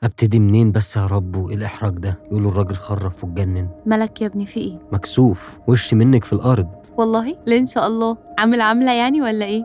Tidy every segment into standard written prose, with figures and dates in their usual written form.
ابتدي منين بس يا رب؟ وايه الاحراج ده؟ يقولوا الراجل خرف واتجنن. مالك يا ابني، في ايه؟ مكسوف، وشي منك في الارض. والله ليه ان شاء الله؟ عامل عامله يعني ولا ايه؟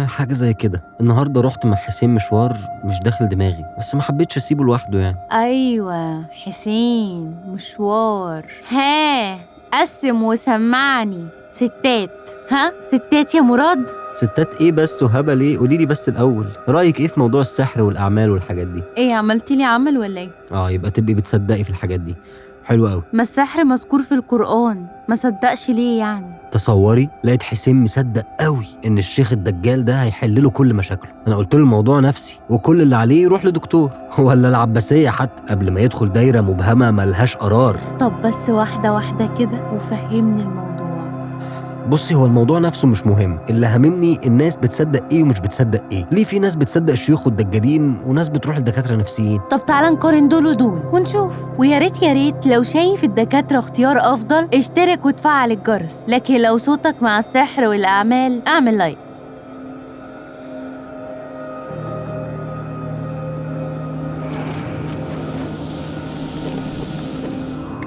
حاجة زي كده. النهارده رحت مع حسين مشوار مش داخل دماغي، بس ما حبيتش اسيبه لوحده يعني. ايوه حسين مشوار. ها قسم وسمعني. ستات، ها ستات يا مراد. ستات ايه بس وهبل ايه؟ قولي لي بس الاول، رايك ايه في موضوع السحر والاعمال والحاجات دي؟ ايه عملتي لي عمل ولا ايه؟ يبقى تبقي بتصدقي في الحاجات دي. حلو قوي. ما السحر مذكور في القرآن، ما صدقش ليه يعني؟ تصوري لقيت حسين مصدق قوي ان الشيخ الدجال ده هيحل له كل مشاكله. انا قلت له الموضوع نفسي وكل اللي عليه يروح لدكتور ولا العباسية حتى قبل ما يدخل دايرة مبهمة ملهاش قرار. طب بس واحدة واحدة كده وفهمني الموضوع. بصي، هو الموضوع نفسه مش مهم، اللي هاممني الناس بتصدق ايه ومش بتصدق ايه. ليه في ناس بتصدق الشيوخ والدجالين وناس بتروح لدكاتره نفسيين؟ طب تعالى نقارن دول ودول ونشوف. ويا ريت يا ريت لو شايف الدكاترة اختيار افضل اشترك وتفعل الجرس، لكن لو صوتك مع السحر والاعمال اعمل like.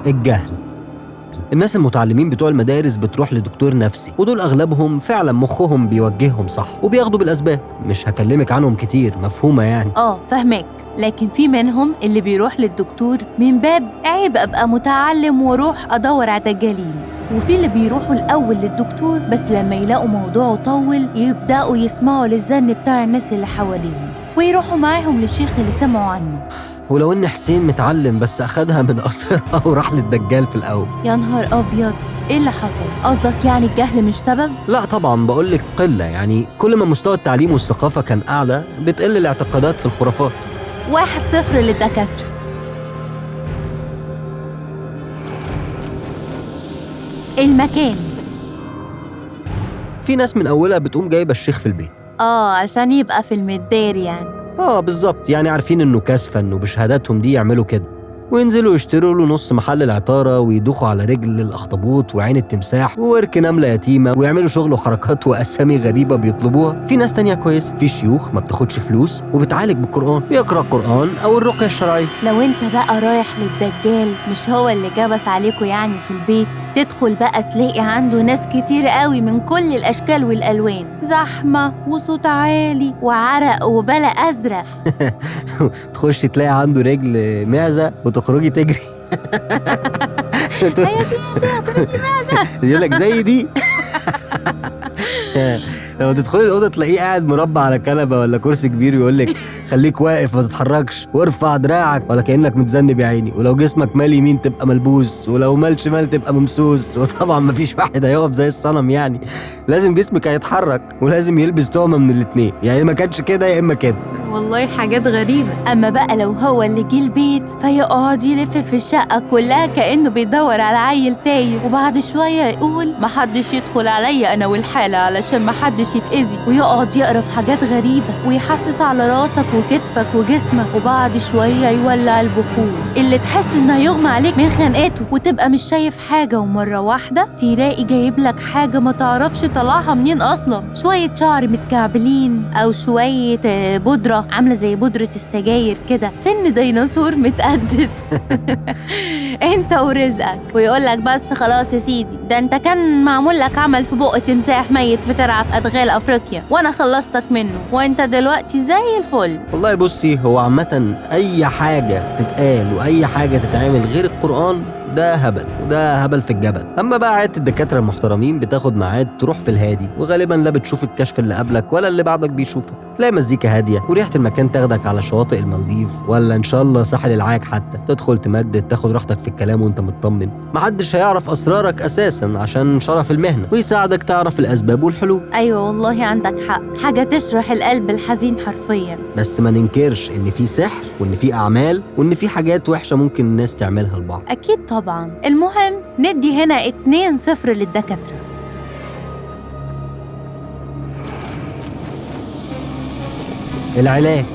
الجهل. الناس المتعلمين بتوع المدارس بتروح لدكتور نفسي، ودول أغلبهم فعلا مخهم بيوجههم صح وبياخدوا بالأسباب. مش هكلمك عنهم كتير، مفهومة يعني. فهمك. لكن في منهم اللي بيروح للدكتور من باب عيب أبقى متعلم واروح أدور على دجالين، وفي اللي بيروحوا الأول للدكتور بس لما يلاقوا موضوعه طول يبدأوا يسمعوا للزن بتاع الناس اللي حواليهم ويروحوا معاهم للشيخ اللي سمعوا عنه. ولو ان حسين متعلم بس اخدها من قصرها وراح للدجال في الاول. يا نهار ابيض، ايه اللي حصل؟ قصدك يعني الجهل مش سبب؟ لا طبعا، بقولك قلة يعني. كل ما مستوى التعليم والثقافة كان اعلى بتقل الاعتقادات في الخرافات. 1-0 للدكاتره. المكان. في ناس من اولها بتقوم جايبه الشيخ في البيت، عشان يبقى في المدار يعني. بالظبط، يعني عارفين انه كاسفة انه بشهاداتهم دي يعملوا كده، وينزلوا يشتروا له نص محل العطاره ويدوخوا على رجل الاخطبوط وعين التمساح وورك نملة يتيمة ويعملوا شغل وحركات واسامي غريبة بيطلبوها. في ناس تانية كويس، في شيوخ ما بتاخدش فلوس وبتعالج بالقران، بيقرا القران او الرقية الشرعية. لو انت بقى رايح للدجال مش هو اللي كبس عليكوا يعني في البيت، تدخل بقى تلاقي عنده ناس كتير قوي من كل الاشكال والالوان، زحمة وصوت عالي وعرق وبلا ازرق. تخش تلاقي عنده رجل معزة وتخرجي تجري. ايوه يا شيخ رجل معزة، يقول لك زي دي. لما تدخلي الاوضة تلاقيه قاعد مربع على كنبة ولا كرسي كبير، يقول لك خليك واقف ما تتحركش وارفع دراعك ولا كانك متذنب يا عيني، ولو جسمك مال يمين تبقى ملبوس، ولو مال شمال تبقى ممسوس. وطبعا ما فيش واحد هيقف زي الصنم يعني، لازم جسمك هيتحرك ولازم يلبس تهمه من الاثنين، يعني ما كانش كده يا اما كده. والله حاجات غريبة. اما بقى لو هو اللي جه البيت فيقعد يلف في الشقة كلها كانه بيدور على عيل تايه، وبعد شوية يقول محدش يدخل عليا انا والحالة علشان محدش يتأذي، ويقعد يقرا في حاجات غريبة ويحسس على راسك وكتفك وجسمك، وبعد شوية يولع البخور اللي تحس انه هيغمى عليك من خنقته وتبقى مش شايف حاجة، ومرة واحدة تلاقي جايب لك حاجة ما تعرفش طلعها منين اصلا، شوية شعر متكعبلين او شوية بودره عامله زي بودره السجاير كده، سن ديناصور متقدد. انت ورزقك. ويقول لك بس خلاص يا سيدي، ده انت كان معمول لك عمل في بق تمساح ميت في ترعه في ادغال افريقيا وانا خلصتك منه وانت دلوقتي زي الفل. والله بصي، هو عامة اي حاجة تتقال واي حاجة تتعمل غير القران ده هبل، وده هبل في الجبل. اما بقى عادة الدكاترة المحترمين بتاخد ميعاد تروح في الهادي، وغالبا لا بتشوف الكشف اللي قبلك ولا اللي بعدك بيشوفك. تلاقي مزيكا هادية وريحه المكان تاخدك على شواطئ المالديف ولا ان شاء الله ساحل العاج حتى. تدخل تمدد تاخد راحتك في الكلام وانت مطمن، محدش هيعرف اسرارك اساسا عشان شرف المهنة، ويساعدك تعرف الاسباب والحلول. ايوه والله عندك حق، حاجة تشرح القلب الحزين حرفيا. بس ما ننكرش ان في سحر وان في اعمال وان في حاجات وحشة ممكن الناس تعملها لبعض. اكيد طبعا. المهم ندي هنا 2-0 للدكاترة. العلاج.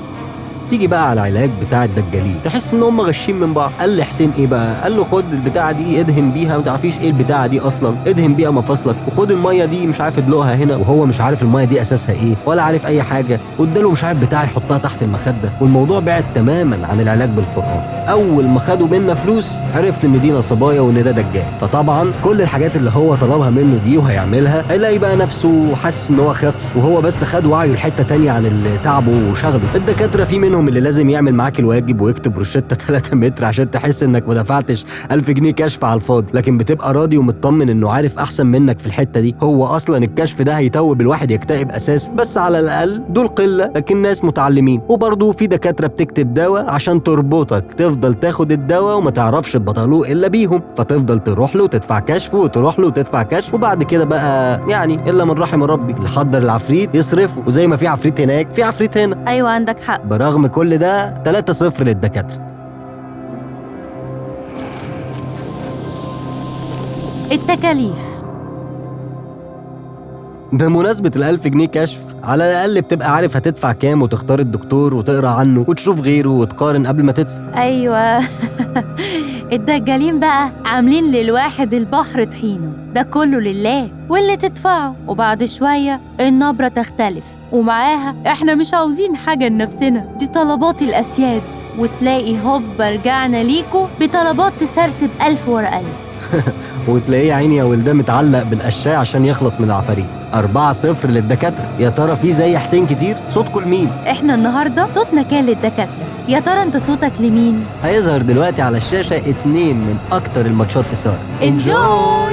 تيجي بقى على العلاج بتاع الدجالين، تحس ان هم غشين من بعض. قال لحسين ايه بقى؟ قال له خد البتاعه دي ادهن بيها، ما تعرفيش ايه البتاعه دي اصلا، ادهن بيها مفاصلك، وخد المية دي مش عارف ادلقها هنا، وهو مش عارف المية دي اساسها ايه ولا عارف اي حاجة، واداله مش عارف بتاع يحطها تحت المخدة. والموضوع بعد تماما عن العلاج بالقران. اول ما خدوا منا فلوس عرفت ان دي نصبايه وان ده دجال. فطبعا كل الحاجات اللي هو طلبها منه دي وهيعملها، هيلاقي بقى نفسه حاسس ان هو خف، وهو بس خد وعيه لحته تانية عن اللي تعبه وشغله. الدكاترة في منهم اللي لازم يعمل معاك الواجب ويكتب روشته 3 متر عشان تحس انك ما دفعتش 1000 جنيه كشف على الفاضي، لكن بتبقى راضي ومطمن انه عارف احسن منك في الحتة دي. هو اصلا الكشف ده هيتوب الواحد يكتئب اساسا، بس على الاقل دول قلة لكن ناس متعلمين. وبرضه في دكاترة بتكتب دواء عشان تربطك، تفضل تاخد الدواء وما تعرفش تبطلوه الا بيهم، فتفضل تروح له وتدفع كشف وتروح له وتدفع كشف، وبعد كده بقى يعني الا من رحم ربي، اللي حضر العفريت يصرفه، وزي ما في عفريت هناك في عفريت هنا. ايوه عندك حق. برغم كل ده 3-0 للدكاتره. التكاليف. بمناسبة ال1000 جنيه كشف، على الأقل بتبقى عارف هتدفع كام، وتختار الدكتور وتقرأ عنه وتشوف غيره وتقارن قبل ما تدفع. أيوة. الدجالين بقى عاملين للواحد البحر طحينه، ده كله لله واللي تدفعه، وبعد شوية النبرة تختلف ومعاها احنا مش عاوزين حاجة لنفسنا، دي طلبات الأسياد، وتلاقي هوب رجعنا ليكو بطلبات تسرسب 1000 ورا 1000. وتلاقيه عيني يا ولده متعلق بالقشاية عشان يخلص من العفاريت. 4-0 للدكاترة. يا ترى في زي حسين كتير؟ صوتكم لمين؟ احنا النهارده صوتنا كان للدكاترة، يا ترى انت صوتك لمين؟ هيظهر دلوقتي على الشاشة 2 من أكتر الماتشات إثارة. enjoy.